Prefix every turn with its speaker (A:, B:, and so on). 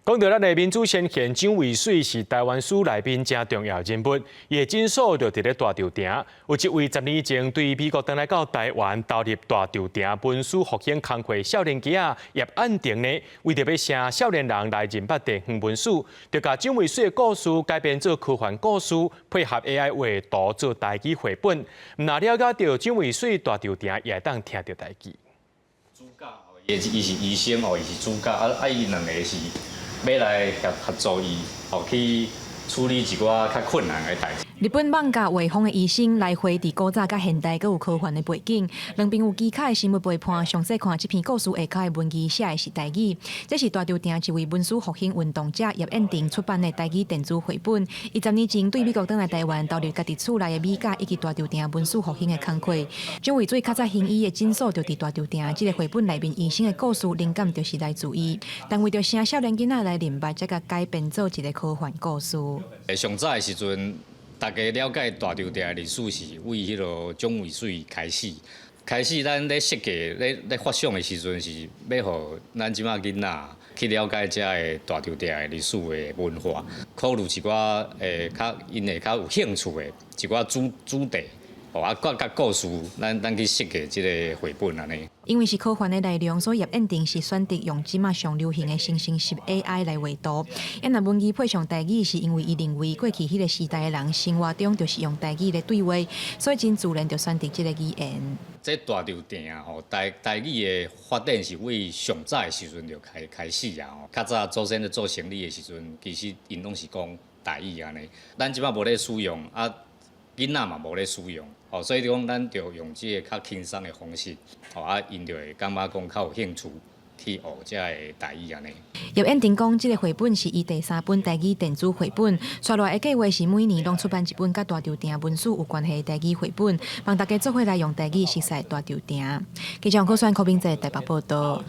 A: 講到咱的民主先賢蔣渭水是臺灣史內面誠重要人物，伊的診所就佇咧大稻埕。有一位10年前對美國轉來到臺灣投入大稻埕文史復興工課少年兒仔葉晏婷呢，為著欲請少年人來認捌地方文史，就共蔣渭水的故事改編做科幻故事，配合 AI 畫圖做台語繪本。毋但了解著蔣渭水大稻埕，也會當聽著台語。
B: 主教，伊是醫生哦，伊是主教，啊啊，伊兩個是欲來協合作伊，哦去處理一寡較困難的代誌。
C: 日本漫畫畫風的醫生來回佇古早佮現代，閣有科幻的背景，兩邊有機卡的生物陪伴。詳細看這篇故事下跤的文字寫的是台語，這是大稻埕一位文史復興運動者葉晏婷出版的台語電子繪本。伊10年前對美國轉來臺灣，投入家己厝內的美甲以及大稻埕文史復興的工課。蔣渭水較早行醫的診所就佇大稻埕，這个繪本內面醫生的故事靈感就是來自伊。但為著請少年囡仔來認捌，才共改編做一个科幻故事。
B: 上早的時陣，大家了解大稻埕的歷史是為彼个蔣渭水開始。開始咱咧設計、咧咧發想的時陣，是欲予咱這馬囡仔去了解遮个大稻埕的歷史的文化，考慮一寡較𪜶會較有興趣的一寡主主題，哦啊，佮佮故事，咱咱去設計這个繪本按呢。
C: 因為是科幻的內容，所以葉晏婷是選擇用這馬上流行的生成式 AI 來畫圖。啊，若文字配上台語，是因為伊認為過去彼个時代的人生活中就是用台語來對話，所以真自然就選擇這个語言。
B: 這大稻埕吼，台台語的發展是為上早的時陣就開開始啊吼。較早祖先咧做生意的時陣，其實𪜶攏是講台語按呢。咱這馬無咧使用，啊，囡仔嘛無咧使用，哦，所以講咱就用這个較輕鬆的方式，哦，啊，𪜶就會感覺講較有興趣去學這个台語按呢。
C: 葉晏婷講，這个繪本是伊第三本台語電子繪本，紲落來的計劃是每年攏出版一本佮大稻埕文史有關係的台語繪本，幫大家做伙來用台語熟悉大稻埕。記者黃可選、柯明哲台北報道。